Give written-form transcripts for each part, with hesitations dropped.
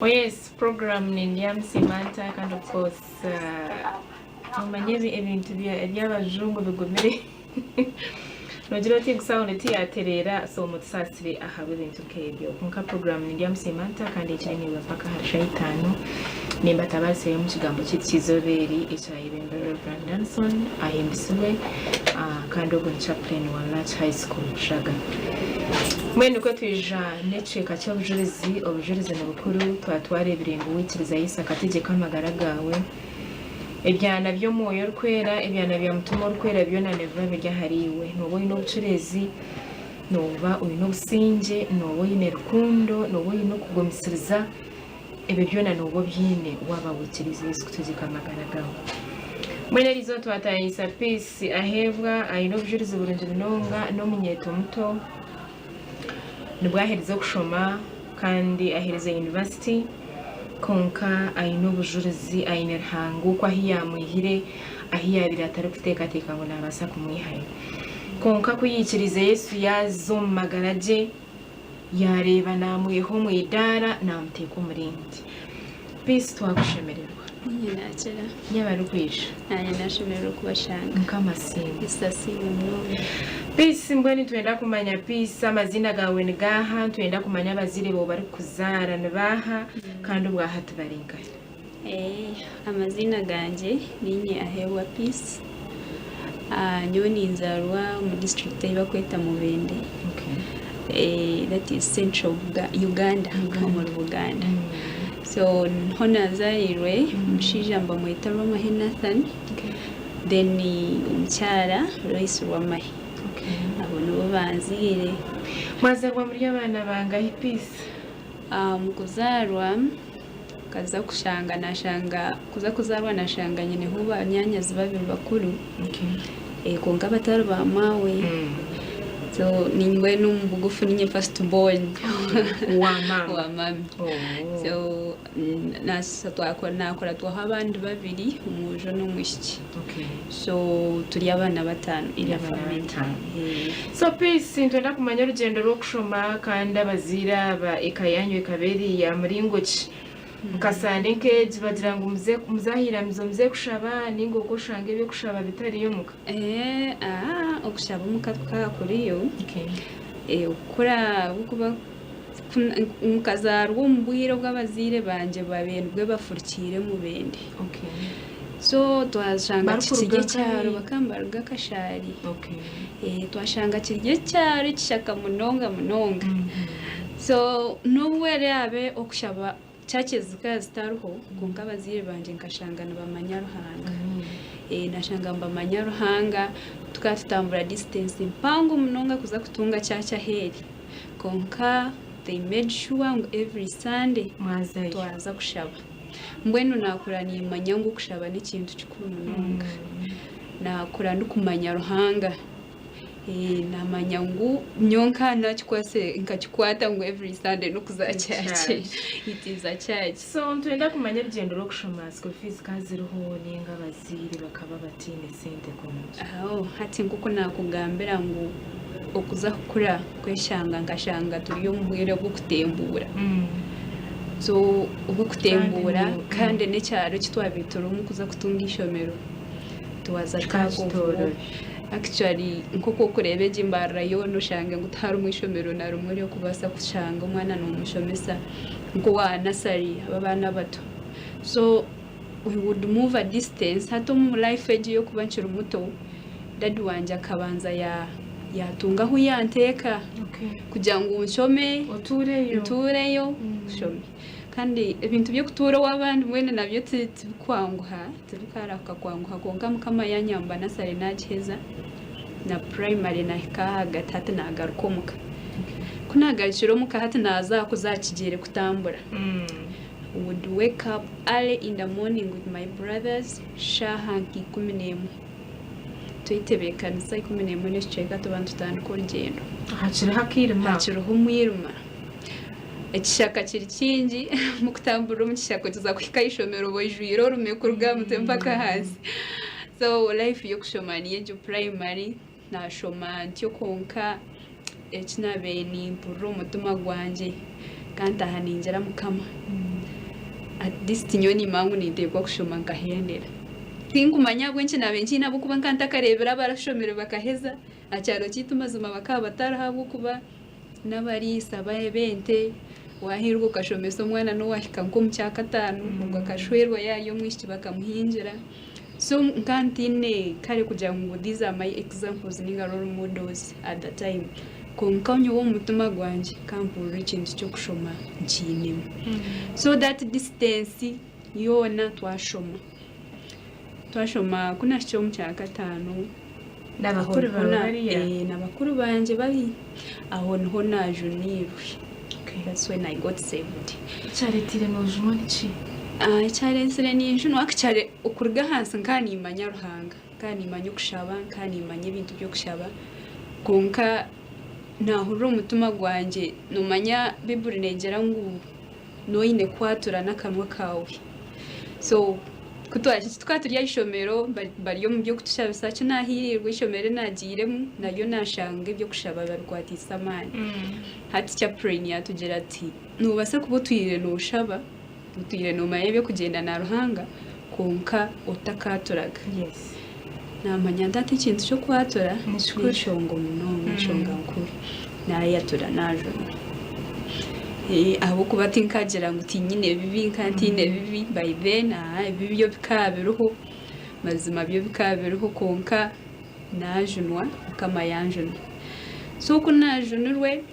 Oh yes, program ni Ndyamusiima kandi of course omanye ebintu eby'abajungu bigumire nogira oti ngu sound tiyatereera so mutusaasire ahabw'ebintu nk'ebyo. Kwonka program ni Ndyamusiima kandi ekiri niiwe mpaka ahari shaaha itaano nimbatabaarisayo omu kigambo kyaitu ky'eizooba eri ekyayebembirwe Rev. Danson Ahimbisibwe kandi ogwo ni chaplain wa Larch High School Rushaga. Mbwenu nikwo twija n'ekicweka ky'obujurizi, obujurizi ni bukuru, twaba twareebire ngu waikiriza Yesu akategyeka amagara gaawe, ebyana by'Omwoyo Orikwera, ebyana bya Mutima Orikwera byona nibiba biri ahariiwe. Nooba oine obucureezi, nooba oine obusingye, nooba oine rukundo, nooba oine okugumisiriza, Ebyo byona nooba obiine waaba waikiriize Yesu kutegyeka amagara gaawe. Mbwenu eri izooba twataahiisa Peace Aheebwa, aine obujurizi burungi munonga, n'omunyeeto muto, nibwo aherize kushoma kandi aherize yunivasite, kwonka aine obujurizi, aine Ruhanga okwo ahu yaamwihire, ahu yaabaire atarikuteekateeka ngu naabaasa kumwihayo. Kwonka ku yaikiriize Yesu yaaza omu magara gye, Yaareeba naamwiha omu idaara naamuteeka omu rindi. Peace twakushemererwa. Niinye naakira. Yaaba arikwija. Naanye naashemererwa okubashanga. Mukama asiimwe. Yesu asiimwe munonga. Peace mbwenu nitwenda kumanya Peace amaziina gaawe ni gaaha, nitwenda kumanya abazaire baawe barikukuzaara ni baaha kandi obwahati bari nkahi? Amaziina gangye niinye Aheebwa Peace. Nyowe ninzaarwa omu disiturikiti ei barikweta Mubende that is central Uganda omuri Buganda. So niho nazaariirwe, omushaija nibamweta Rwamahe Nathan then omukyara Lois Rwamahe. Abo nibo banzaire. Mwazaarwa muri abaana bangahi Peace? Omu kuzaarwa Nkaza kushanga nashanga kuza kuzaarwa nashanga nyineho banyaanyazi babiri bakuru kwonka batari ba maawe so mbwenu omu bugufu niinye first born Wa maama. wa mummy so nakuratwaho abandi babiri omwojo n'omwishiki so turi abaana bataano in a family. So Peace nitwenda kumanya orugyendo rw'okushoma kandi abazaire aba eka yanyu ekaba eri ya muringo ki? Nka sande nk'egi bagira ngu muze muze aha iramizo muze kushaba ninga okwo oshanga eby'okushaba bitariyo omuka? Eeh aah okushaba omuka kukaba kuriyo, okukura ahabw'okuba nkazaarwa omu bwire obu abazaire bangye baabaire nibwo bafurukiire Mubende. So twashanga Barikuruga kiri ekyaro nkahi? bakaba nibaruga Kashari. Twashanga kiri ekyaro ekishaka munonga munonga. So n'obu eraabe okushaba churches zikaba zitariho kwonka abazaire bangye nkashanga nibamanya Ruhanga. Nashanga nibamanya Ruhanga tukaba tutambura distance mpango munonga kuza kutunga church aheeri. Kwonka they made sure ngu every Sunday Mwazayo. twaza kushaba. Mbwenu naakura niimanya ngu okushaba n'ekintu kikuru munonga. Naakura ndikumanya Ruhanga. Naamanya ngu nyowe nka nakikwasire nkakikwata ngu every Sunday n'okuza church. It is a church. So nitwenda kumanya orugyendo rw'okushoma, school fees ka ziriho ninga abazaire bakaba bataine sente kurungi. Hati nk'oku naakugambira ngu okuza kukura kweshanga nkashanga turi omu bwire bw'okutembuura. So obw'okutembuura kandi n'ekyaro eki twabaire turimu kuza kutunga eishomero twaza Kikaba Actually nk'oku orikureeba egi mbarara yoona oshange ngu tiharimu eishomero na rimwe ery'okubaasa kushanga omwana noomushomesa nk'owa nasari aba abaana abato. So we would move a distance hati omu life egi ey'okuba nkiri muto, dadi wangye akabanza yaatunga ahu yanteeka kugira ngu nshome, ntuureyo nshome. Kandi ebintu by'okutuura ow'abandi mbwenu nabyo tibikwanguha, tibikarahuka kwanguha kwonka Mukama yanyamba nasare naagiheza na purayimare naahika ahagati hati naagaruka omuka. Ku naagarukire omuka hati naaza aha kuza aha kigyere kutambura. Would wake up early in the morning with my brothers shaaha nka 11. Twetebeekanisa 11 n'ekicweka tuba nitutandika orugyendo. Hakiriho akairima. Hakiriho omwirima. Ekishaka kiri kingi, mukutamburira omu kishaka okiza kuhika aha ishomero oba oijwire orume kuruga aha mutwe mpaka ahansi. So life y'okushoma niyo egyo primary, naashoma ntyo kwonka eki naabaire nimpurira omu mutima gwangye, nkantaaha ningira Mukama. At least nyowe nimanya ngu ninteekwa kushoma nkahendera. Tinkumanya ahabw'enki naabaire nkiine ahabw'okuba nkaba ntakareebire abarashomire bakaheza aha kyaro kyaitu mazima bakaba batariho ahabw'okuba n'abariisa b'ente, waahiirwa okashomesa omwana n'owaahika nk'omu kyakataano ogwo akashwerwa yaaba ari omwishiki bakamuhingira. So nkaba ntaine kare kugira ngu these are my examples ninga role models at the time. Kwonka nyowe omu mutima gwangye nkaba mpurira ekintu ky'okushoma nkiinemu. So that distance yoona twashoma. Twashoma ku naahikire omu kyakataano, Aho N'abakuru niho baawe na bariya? n'abakuru bangye bari, aho niho naajunirwe. Okay. That's when I got saved. Ekyareeteire noojunwa niki? Ah, ekyareetsire ninjunwa actually okuruga ahansi nkaba nimmanya Ruhanga, nkaba nimmanya okushaba, nkaba nimmanya ebintu by'okushaba, kwonka naahurira omutima gwangye noomanya Baiburi neegira ngu n'oine kwatura n'akanwa kaawe. So ku tukaba turi aha ishomero bari omu by'okutushabisa, ki naahiirirwe eishomero eri naagiiremu naryo naashanga eby'okushaba babikwatiise amaani. Hati chaplain yaatugira ati, noobaasa kuba otwire nooshaba, otwire noomanya eby'okugyenda na Ruhanga kwonka otakaaturaga. Naamanya nti hati ekintu ky'okwatura n'enshonga munonga, enshonga nkuru. Naayatura naajunwa. Ahabw'okuba tinkagira ngu tinyine bibi, nkaba ntaine bibi by then, ebibi byo bikaba biriho, mazima byo bikaba biriho kwonka naajunwa, Mukama yanjuna. So ku naajunirwe,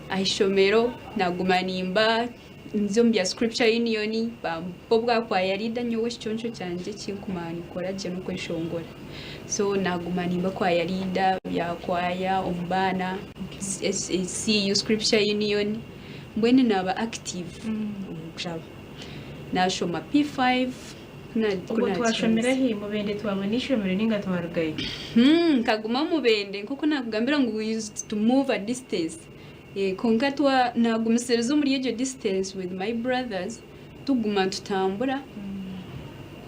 aha ishomero naaguma nimba Nza omu bya Scripture Union, bampa obwa choir leader nyowe ekiconco kyangye eki nkumanya ninkora gye n'okweshongora. So naguma nimba choir leader bya choir omu baana, CU Scripture Union, mbwenu naba active omu kushaba. Nashoma P5 ku na ku Obwo twashomera naakiherize. hi? Mubende twabona eishomero ninga twarugayo? Nkaguma Mubende nk'oku naakugambira ngu we used to move a distance. Kwonka naagumisiriza omuri egyo distance with my brothers tuguma nitutambura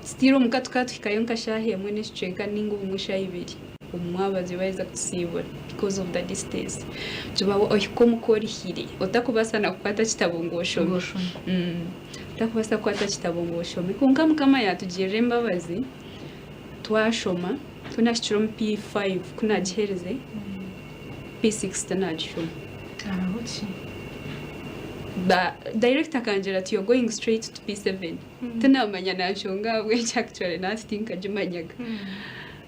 still omuka tukaba tuhikayo nka shaaha emwe n'ekicweka ninga obumwe eshaaha ibiri omu mwabazyo baaheza kutusiibura because of the distance. Kiba ohika omuka orihire otakubaasa na kukwata kitabo ngu oshome. Otakubaasa kukwata kitabo ngu oshome. Kwonka Mukama yaatugirira embabazi twashoma ku naahikire omu P5 ku naagiherize. P6 tinagishoma. Hariho ki? Ba director akangira ati you're going straight to P7. Tinamanya nanshonga ahabw'enki actually nahati tinkagimanyaga.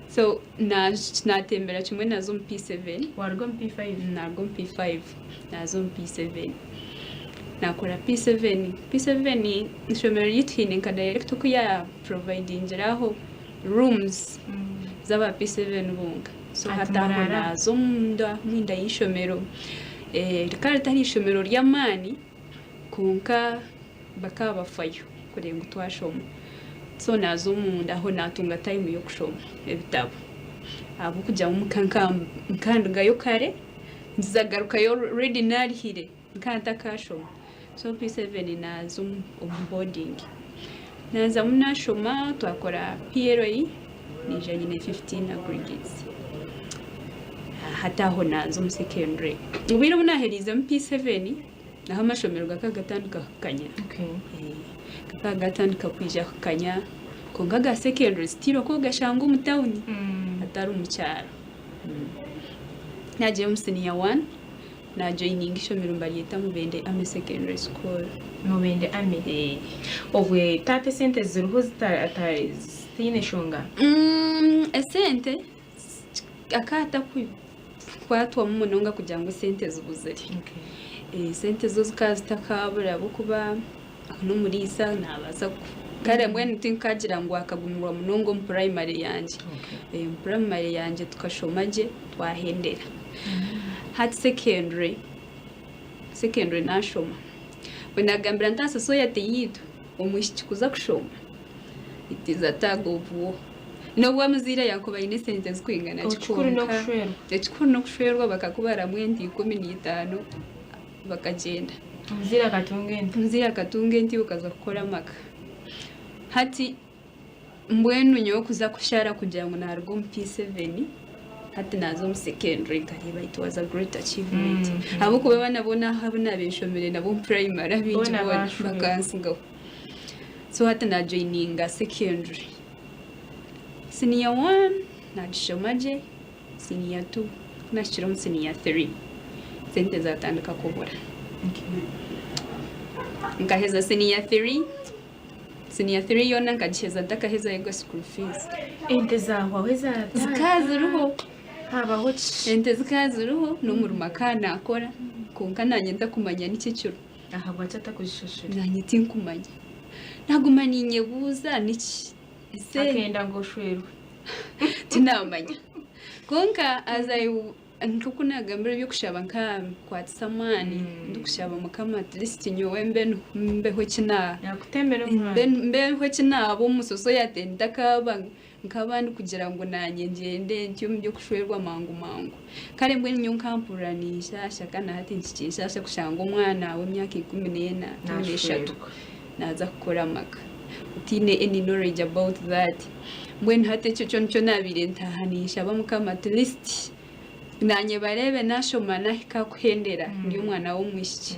So na natembera kimwe naza omu P7. Waruga omu P5? Naruga omu P5 naza omu P7. Nakora P7. P7 ishomero ryaitu haine nka director oku ya providingire aho rooms z'aba P7 bonka. So Ati hati aho muraara? naaza omunda omunda y'eishomero. Rikaba ritari ishomero ry'amaani kwonka bakaba bafayo kureeba ngu twashoma. So naaza omunda aho naatunga time y'okushoma ebitabo. Ahabw'okugira ngu nkandugayo kare nzagarukayo already naarihire nkaba ntakashoma. So P7 naaza omu boarding. Naazamu naashoma twakora PLE naija nyine 15 aggregates. Hati aho naaza omu secondary. Obwire obu naahereizemu P7 naho amashomero gakaba gatandika kukanya. Gakaba gatandika kwija kukanya kwonka aga secondary still okwo ogashanga omu tawuni hatari omu kyaro. Naagira omu senior one. Najoininga ishomero nibaryeta Mubende Army Secondary School. Mubende Army? Obwe taata esente ziriho zitaine shonga? Esente akaba atakukwatwamu munonga kugira ngu esente zibuzire. Esente zo zikaba zitakabura ahabw'okuba n'omuriisa nabaasa kare mbwenu tinkagira ngu akagumirwa munonga omu purayimare yangye. Omu purayimare yangye tukashoma gye twahendera. Hati secondary, secondary nashoma. Bwe nagambira nti aha society yaitu omwishiki kuza kushoma it is a tug of war. N'obu omuzaire yaakuba aine esente zirikwingana ki Ekikuru kwonka n'okushwerwa. ekikuru n'okushwerwa bakakubaramu ente 15 bakagyenda. Omuzaire akatunga ente. Omuzaire akatunga ente iwe okaza kukora amaka. Hati Mbwenu nyowe kuza kushara kugira ngu naruga omu P7 hati naza omu secondary nkareeba it was a great achievement ahabw'okuba abaana boona abu naaba nshomire nabo omu primary abaingi Boona boona baashomire. bakansigaho. So hati najoininga secondary. Senior one nagishoma gye, senior two kunahikire omu senior three sente zatandika kubura. Nkaheza senior three, senior three yoona nkagiheza ntakahezayo ga school fees. Ente zahwaho eza taata? Zikaba ziriho. Habaho ki? Ente zikaba ziriho n'omurimo akaba nakora kwonka nanye ntakumanya niki ekiriho. Ahabwaki atakuzishashura? Nanye tinkumanya. Naguma ninyebuuza niki? Ese Akenda ngu oshwerwe. Tinamanya. Kwonka as I nk'oku nagambire eby'okushaba nkabikwatisa amaani ndikushaba Mukama at least nyowe mbe mbeho eki na Yakutemera omuhanda. mbeho eki naaba omu society ntakaaba nk'abandi kugira ngu naanye ngyende ntyo omu by'okushwerwa mangu mangu. Kare mbwenu nyowe nkampurira ninshaasha kandi na hati nikikinshaasha kushanga omwana w'emyaka 14, 13 naaza kukora amaka otaine any knowledge about that. Mbwenu hati ekyo kyo nikyo naabaire ntaaha ninshaba Mukama at least naanye bareebe naashoma naahika kuhendera ndi omwana w'omwishiki.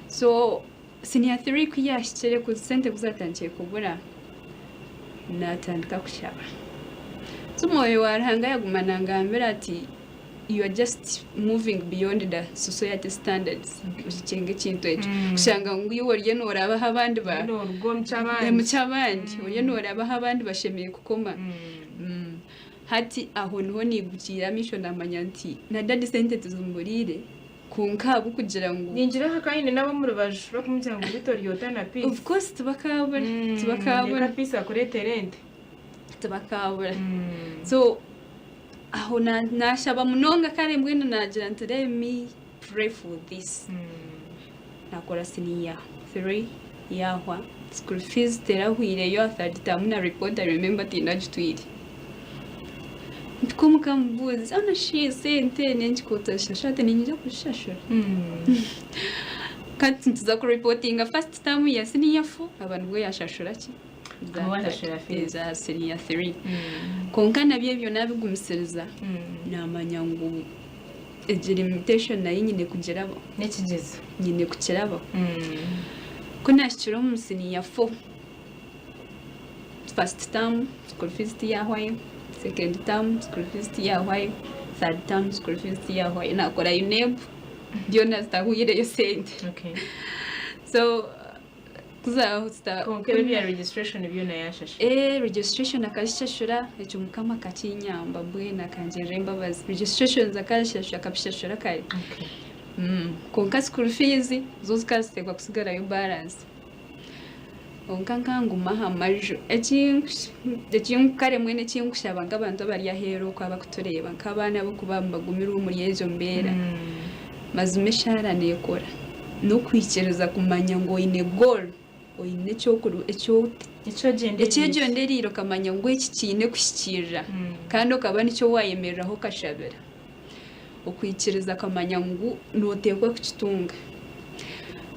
So Siniya tiri ku yaahikire ku sente ku zaatandikire kubura, naatandika kushaba. So Omwoyo wa Ruhanga yaaguma nangambira ati, you are just moving beyond the society standards. Okikyenga ekintu ekyo. Kushanga ngu iwe oriyo nooraba ahu abandi ba. Nooruga omu ky'abandi. Omu ky'abandi. Oriyo nooraba ahu abandi bashemereire kukoma. Hati aho niho niigukiire amaisho naamanya nti na dadi sente tizimuburiire. Kwonka ahabw'okugira ngu. Ningira aha aine n'ab'omu rubaju barikumugira ngu beitu ori ota na peace. Of course tibakaabura, tibakaabura. Reka peace akureetere ente. Tibakaabura. So aho naashaba munonga kare mbwenu naagira nti let me pray for this. Naakora siniya three yaahwa, school fees terahwireyo, third term na report I remember tindagitwire. Mpika omuka mubuuza hoona shi esente nenki ku otazishashura ati niinyija kuzishashura. Kandi nituza kuripotinga first term ya siniya four aba nibwo yaashashura ki? Nibwo waashashura fees. Eza siniya three. Kwonka nabyo ebyo naabigumisiriza naamanya ngu egi limitation nayo nyine kugirabaho. N'ekigyezo. Nyine kukirabaho. Ku naahikire omu siniya four, First term school fees tiyahwayo, second term school fees tiyahwayo, third term school fees tiyahwayo nakora UNEB byona zitahwireyo sente. Okay. So kuzaho zita Konka ebyo bya registration byona yashashura. Eh, registration akazishashura ekyo mukama akakinyamba mbwenu akangirira embabazi. Registrations akazishashura akabishashura kare. Okay. Kwonka school fees zo zikaba ziteekwa kusigarayo balance. Kwonka nkanguma aha maju. Kare mbwenu eki nkushaba nk'abantu abari aheeru okwo abakutureeba nk'abaana abarikuba nibagumirwa omuri egyo mbeera, mazima eshaara neekora. N'okwikiriza kumanya ngu oine goal, oine eki ogyendereire okamanya ngu eki kiine kuhikiirira kandi okaba nikyo waayemereraho okashabira. Okwikiriza okamanya ngu nooteekwa kukitunga.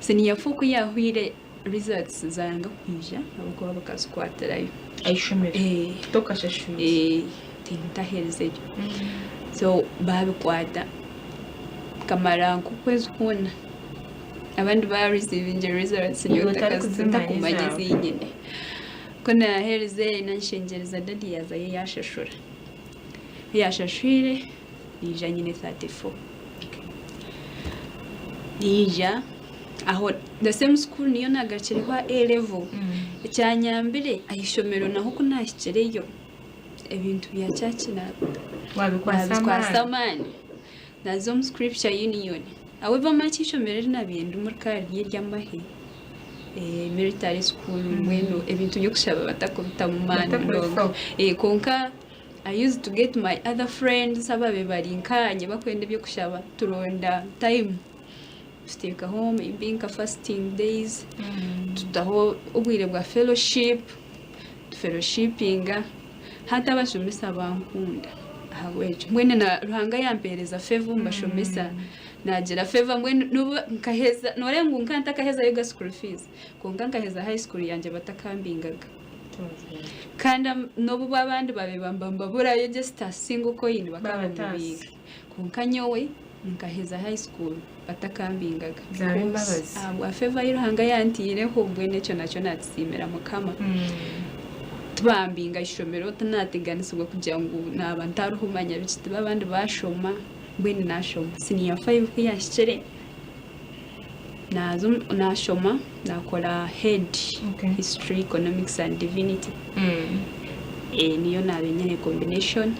Siniya four ku yaahweire results zayanga kwija ahabw'okuba bakazikwatirayo. Ah'ishomero? Eh. Tokashashwire? Eh, tintaherizeyo. So baabikwata nkamara nk'okwezi kwona abandi baarisiivingira results nyowe Iwe otarikuzimanya ntakumanya ezaawe. ezi nyine. Ku naaherize nanshengyereza dadi yaazayo yaashashura. Ku yaashashwire naija nyine 34. Naija aho the same school niyo naagarukireho aha A level. Ekyanyambire aha ishomero naho ku naahikireyo ebintu bya church Wabikwasa naabikwasa amaani. amaani. Naaza omu scripture union. However much eishomero eri naabaire ndimu rikaba riri ery'amahe. Military school mbwenu ebintu by'okushaba batakubitamu maani munonga. Batakubifaho. Kwonka I used to get my other friends ababaire bari nkaanye bakwenda eby'okushaba turonda time tuteekaho maybe nka fasting days tutaho obwire bwa fellowship tufelloshipinga hati abashomesa bankunda ahabw'ekyo mbwenu na Ruhanga yampeereza favour omu bashomesa naagira favour mbwenu n'obu nkaheza nooreeba ngu nka ntakahezayo ga school fees kwonka nkaheza high school yangye batakambingaga. Kandi n'obu abandi baabaire bamba mbaburayo just a single coin bakaba Baabataasa. bamubinga. Kwonka nyowe. Nkaheza high school batakambingaga. Zaaba embabazi. Ahabwa favour ei Ruhanga yantiireho mbwenu ekyo nakyo nakisiimira Mukama. Tibambinga ishomero tinateganisibwa kugira ngu naaba ntariho manya biki tibo abandi bashoma mbwenu nashoma. Senior five ku yahikire nashoma nakora head history, economics and divinity niyo naaba nyine combination.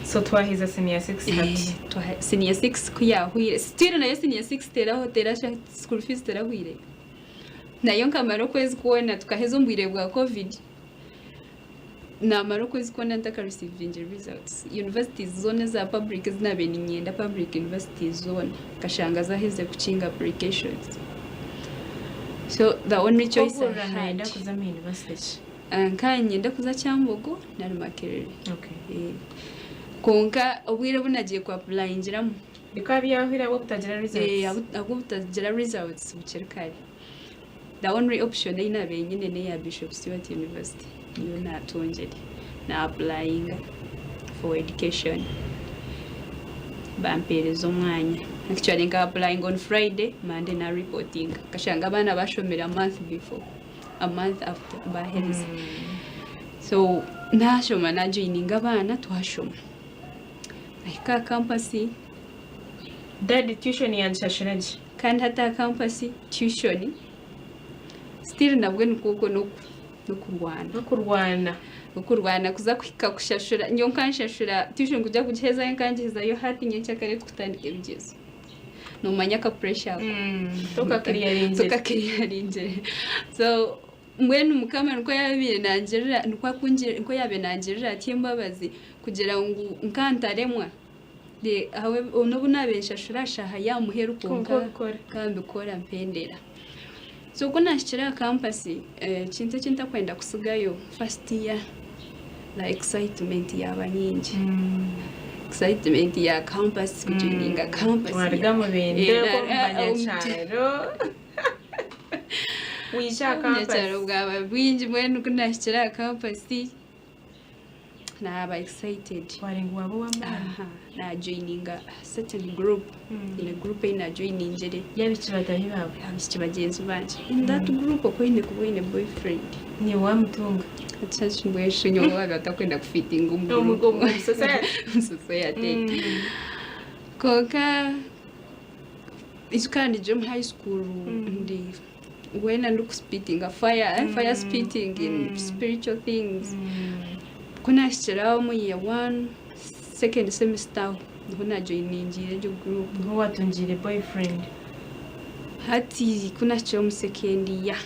So twaheza senior 6 hati. Senior 6 ku yahwire still nayo senior 6 teraho terasha school fees terahwire nayo nkamara okwezi kwona tukaheza omu bwire bwa covid namara okwezi kwona ntakareceivinge results universities zoona eza public ezinabaire niinyenda public universities zoona nkashanga zaherize kukinga applications so the only choice I Ohurira had noyenda kuza mu university ki? Nkaba niinyenda kuza Kyambogo nari Makerere. Okay. Kwonka obwire obu nagiye ku apurayingiramu. Bikaba byahwire ahabw'obutagira results? Ahabw'obutagira results bukiri kare. The only option ei naabaire nyine n'eya Bishop Stuart University niyo naatungire. Na apurayinga for education bampeereza omwanya. Actually nka apurayinga on Friday, Monday na ripotinga. Nkashanga abaana bashomire a month before. a month after baaherize so naashoma najoininga abaana twashoma nahika aha kampasi Dadi tuition yangishashura gye. Kandi hati aha kampasi tuition still nabwe nikwo okwo n'okurwana. N'okurwana. N'okurwana kuza kuhika kushashura nyowe nkanshashura tuition kugira kugihezayo nkangihezayo hati nyencakare tukutandika ebigyezo. Noomanya aka pressure ako. Tokakiriyaringire. Tokakiriyaringire. So mbwenu Mukama nikwo yaabaire nangirira nikwo akungirira nikwo yaabaire nangirira atyo embabazi kugira ngu nkantaremwa. N'obu naabaire nshashura aha shaaha y'aha muheru Kwonka kwonka obikora. nkambikora mpendera. So ku naahikire aha kampasi, ekintu eki ntakwenda kutsigayo first year the excitement yaaba nyingi. Excitement ya campus, kujoininga campus. Waruga omu bintu omu banyakyaro waija aha campus. Obunyakyaro bwaba bwingi mbwenu ku naahikire aha campus, Naaba excited. Warenga waaba ow'amaani. Aha, naajoininga a certain group. Haine group ei naajoiningire. Y'abaishiki bataahi baawe? Abaishiki bagyenzi bangye. In that group okwo oine kuba oine boyfriend. Naiwe waamutunga? Hati mbwenu shi nyowe waaba otakwenda kufiitinga omu Omu group. omu society. Omu society. Kwonka ijuka ndi omu high school ndi weena ndikusipitinga fire, fire spitting in spiritual things. Ku naahikire aho omu year one, second semester aho, niho naajoyiningiire egyo group. Niho waatungiire boyfriend? Hati ku naahikire omu second year,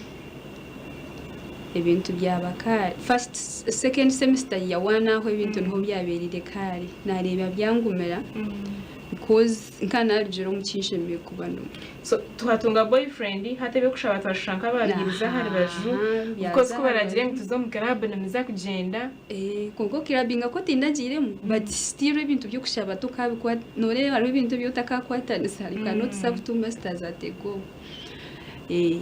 ebintu byaba kaari. First, second semester year one aho ebintu niho byabeereire kaari. Naareeba byangumira because nkaba naarugire omu kinshemereire kuba ndimu. So twatunga boyfriend hati eby'okushaba twashusha nk'ababiirize aha rubaju Aha, of course byaza ku aha baragire ngu rubaju. tuze omu club nimuza kugyenda. Eh, kwonka okirabinga kwo tindagiiremu but still ebintu by'okushaba tokabikwata nooreeba hariho ebintu ebi otakakwatanisa you cannot serve two masters at a go. Eh,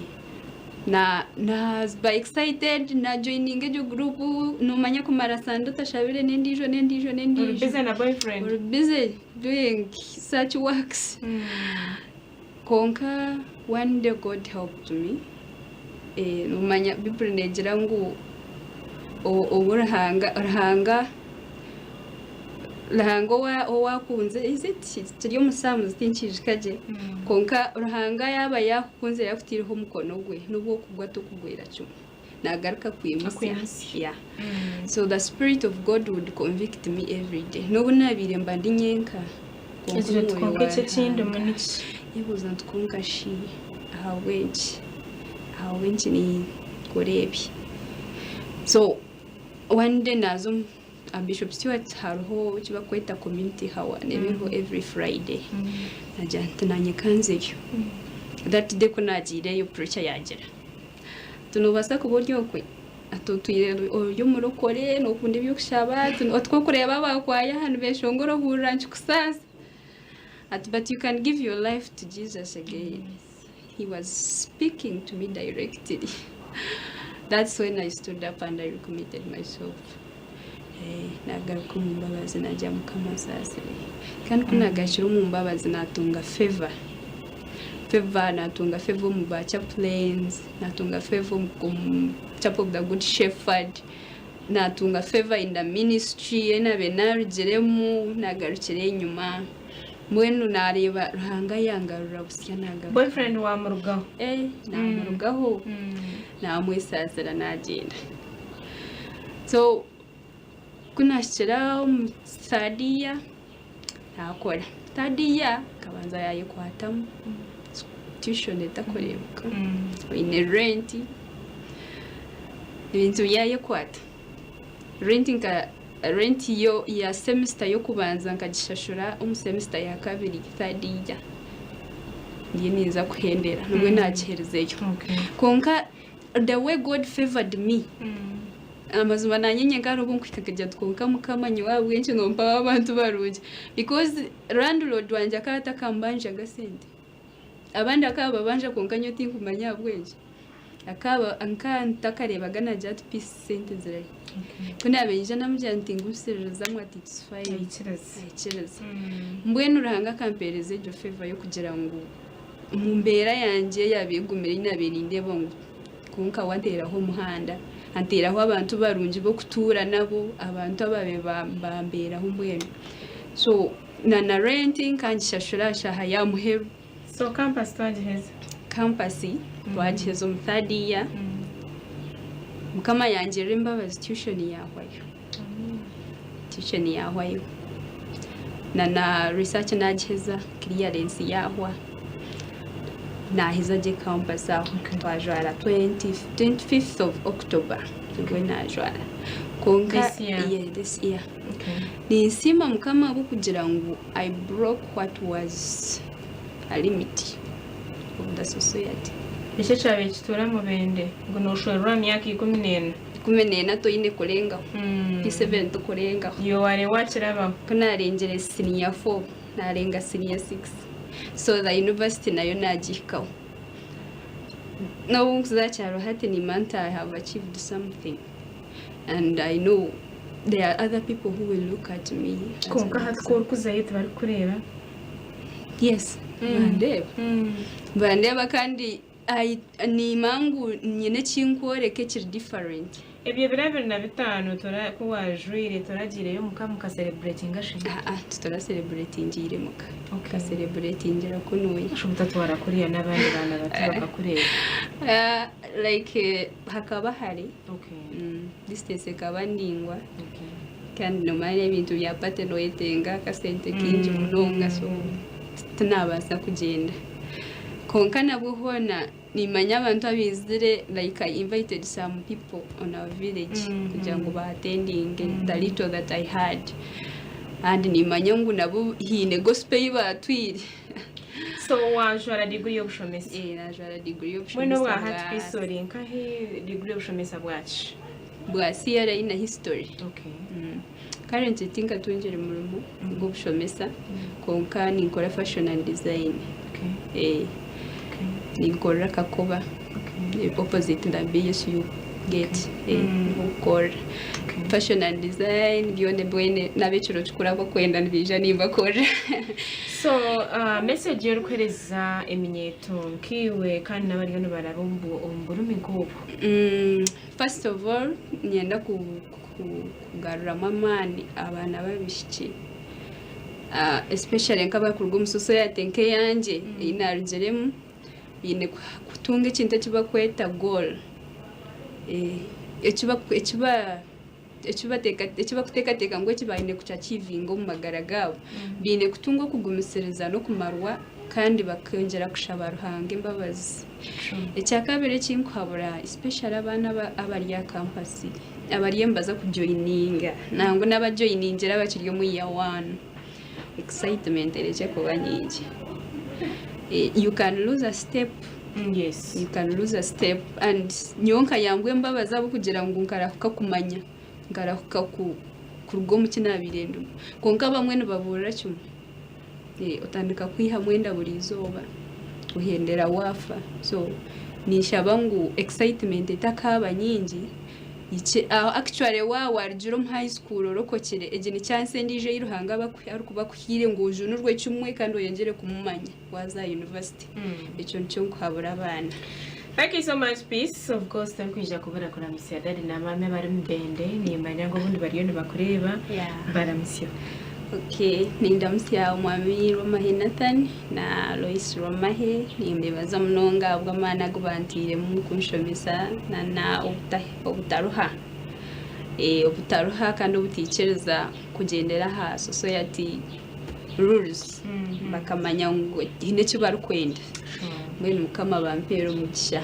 na naba excited najoininga egyo group noomanya kumara Sunday otashabire n'endiijo n'endiijo Ori n'endiijo. busy na boyfriend. Ori busy doing such works. Kwonka one day God helped me, nomanya Bibuli negira ngu ou Ruhanga Ruhanga Ruhanga ou akunzire is it kiri omu Psalms tinkiijuka gye kwonka Ruhanga yaaba yaakukunzire yaakutaireho omukono gwe nobu okugwa tokugwera kimwe naagaruka akwimutsya. Yeah. So the spirit of God would convict me every day. N'obu naabaire mba ndi nyenka, kwonka Egira oti omwoyo kwonka wa eki ekindimu Ruhanga. niki? Yebuuza nti kwonka shi ahabw'enki? Ahabw'enki ninkora ebi? So one day naaza omu aha Bishop Stuart hariho eki barikweta community hour neeba eriho every Friday. Naagira nti naanye kanzeyo. That day ku naagiireyo preacher yaagira Ati noobaasa kuba ori okwe, ati otwire ori omurokore nookunda eby'okushaba, ati otwo okureeba abakwaya aha nibeeshongora ohurira nikikusaasa, ati but you can give your life to Jesus again. He was speaking to me directly. That's when I stood up and I recommitted myself. Nagaruka omu mbabazi nagira Mukama ansaasire. Kandi ku nagarukire omu mbabazi natunga favour, favour natunga favour omu ba chaplains, natunga favour omu chapel of the good shepherd, natunga favour in the ministry ei naabaire naarugiremu nagarukire enyima. Mbwenu nareeba Ruhanga yangarura busya nagaruka. Boyfriend wamurugaho? Namurugaho, namwesaasira nagyenda. So ku naahikire omu third year naakora. Third year nkabanza yaayekwatamu tuition etakureebeka, oine rent, ebintu byayekwata. Rent nka rent yo ya semester y'okubanza nkagishashura omu semester ya kabiri third year ndiyo ninza kuhendera nibwo naagiherizeyo. Kwonka the way God favoured me, amazima nanye nyenka hariho obu nkuhika nkagira nti kwonka Mukama nyowe ahabw'enki nompaho abantu barungi because landlord wangye akaba atakambanjaga sente, abandi akaba ababanja kwonka nyowe tinkumanya ahabw'enki, akaba nka ntakareebaga nagira ati Peace sente zirahi, ku naabaire nyija namugira nti ngumisiririzamu ati it's fine aikiriza, mbwenu Ruhanga akampereza egyo favour y'okugira ngu Omu mbeera yangye eyaabaire egumire ei naabaire nindeeba ngu kwonka we anteeraho omuhanda, anteeraho abantu barungi b'okutuura nabo, abantu abaabaire bambeeraho mbwenu. So na na renti nkangishashura aha shaaha ya muheru. So campus twagiheza? Campus twagiheza omu third year. Mukama yangirira embabazi tuition yaahwayo. Tuition yaahwayo. Na na research naagiheza, clearance yaahwa, naaheza gye campus aho. Twajwara 25th of October nibwo naajwara. Kwonka This year? yeah, this year. Ninsiima Mukama ahabw'okugira ngu I broke what was a limit of the society. Niki ekyabaire kituura Mubende ngu nooshwerwa aha myaka 14? 14 toine kurengaho, P7 tokurengaho. Iwe waareeba waakirabaho? Ku naarengire senior four, naarenga senior six, so the university nayo naagihikaho. N'obu nkuza aha kyaro hati nimba nti I have achieved something and I know there are other people who will look at me as Kwonka an hati ku example. orikuzayo tibarikukureeba? Yes, nibandeeba. Nibandeeba kandi Niima ngu nyine eki nkworeka ekiri different. Ebyo ebiro 25 tora ku wajwaire toragiireyo omuka mukasereburetinga shi? Aa titurasereburetingiire muka. Tukasereburetingira kunuya. Shi obutatwara kuriya n'abandi baana bato bakakureeba? Like hakaba hare, distance ekaba ndaingwa kandi nomanya ebintu bya party noyetenga akasente kaingi munonga so tinabaasa kugyenda. Kwonka nabwo hoona nimanya abantu abaizire like I invited some people on our village kugira ngu ba attendinge the little that I had and nimanya ngu nabo haine gospel ei baatwire. So wajwara degree y'obushomesa? Eh, najwara degree Mbwenu y'obushomesa obwa hati bwa Peace ori nkahi degree y'obushomesa bwaki? Bwa CRE na history. Okay. Currently tinkatungire murimo gw'obushomesa kwonka ninkora fashion and design. Okay. Eh, ninkorera Kakoba Okay. opposite na BSU gate. Eh, niho nkukorera. Okay. Fashion and design byona mbwenu n'ab'ekiro kikuru abakwenda nibaija nimbakorera. So uh, message yorikuhereza eminyeeto nkaiwe kandi n'abariyo nibaraba omu bu- omu burumi nk'obwo. First of all niinyenda kugaruramu amaani abaana b'abaishiki especially nk'abarikuruga omu society nk'eyangye ei naarugiremu baine kutunga ekintu eki barikweta goal eki barikuteekateeka ngu eki baine kuki-achievinga omu magara gaabo. Baine kutunga okugumisiriza n'okumarwa kandi bakongyera kushaba Ruhanga embabazi. Ekyakabiri eki nkuhabura especially abaana abari aha kampasi abariyo nibaza kujoyininga nangwa n'abajoyiningire abakiri omu year one, excitement erekye kuba nyingi. You can lose a step, you can lose a step and nyowe nkayangwa embabazi ahabw'okugira ngu nkarahuka kumanya, nkarahuka kuruga omu ki naabaire ndimu. Kwonka abamwe nibaburira kimwe. Otandika kwihamu enda buri izooba ohendera waafa. So ninshaba ngu excitement etakaaba nyingi, Actually waaba waarugire omu high school orokokire, egi ni chance endiijo ei Ruhanga arikuba akuhaire ngu ojunurwe kimwe kandi oyongyere kumumanya waaza aha university. Ekyo nikyo nkuhabura abaana. Thank you so much Peace. Of course torikwija kubura kuramutsya daddy na maame abari Mubende. Nimanya ngu obundi bariyo nibakureeba. Baramutsye. Okay, nindamutsya omwami Rwamahe Nathan na Lois Rwamahe. Nimbebaza munonga ahabw'amaani agu banteiremu kunshomesa na na obutaruha. Obutaruha kandi obutaikiriza kugyendera aha society rules. Bakamanya ngu haine eki barikwenda. Mbwenu Mukama abampeere omugisha.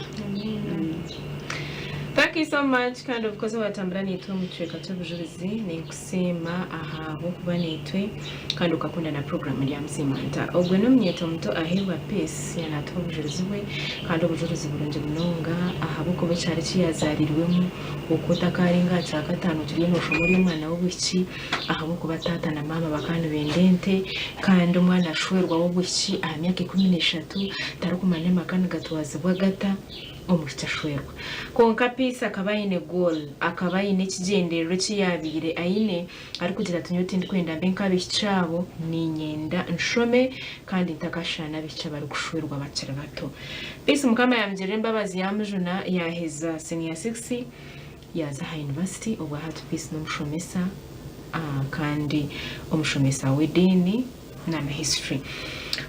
Thank you so much kandi of course watambura naitwe omu kicweka ky'obujurizi ninkusiima ahabw'okuba naitwe kandi okakunda na program erya Musiimanta. Ogwe n'omunyeeto muto Aheebwa Peace yaanatuha obujurizi bwe kandi obujurizi burungi munonga ahabw'okuba ekyaro eki yaazaariirwemu okwo otakaarenga aha kyakataano okiriyo nooshoma ori omwana w'obwishiki ahabw'okuba taata na maama bakaba nibenda ente kandi omwana ashwerwa w'obwishiki aha myaka 13 tarikumanya amaka nigatwazibwa gata. Omwishiki ashwerwa. Kwonka Peace akaba aine goal, akaba aine ekigyendererwa eki yaabaire aine arikugira ati nyowe tindikwenda mbe nk'abaishiki abo, niinyenda nshome kandi ntakashushana n'abaishiki abarikushwerwa bakiri bato. Peace Mukama yaamugirira embabazi yaamujuna yaaheza senior six yaaza aha university, obwa hati Peace n'omushomesa kandi omushomesa w'ediini. Na na history.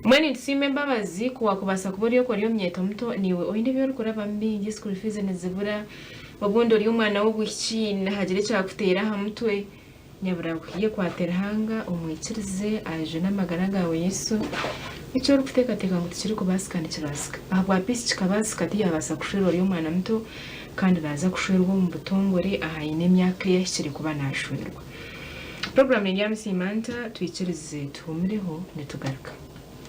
Mbwenu nitusiima embabazi ku wakubaasa kuba ori okwo ori omunyeeto muto naiwe oine ebi orikurabamu bingi school fees nizibura obundi ori omwana w'obwishiki hagira ekyakuteera aha mutwe nyabura yekwate Ruhanga omwikirize ajune amagara gaawe Yesu eki orikuteekateeka ngu tikirikubaasika nikibaasika ahabwa peace kikabaasika tiyabaasa kushwerwa ori omwana muto kandi naaza kushwerwa omu butongore aha aine emyaka ei ahikire kuba naashwerwa. Puroguraamu eri ya Musiimanta twikirize tuhuumureho nitugaruka.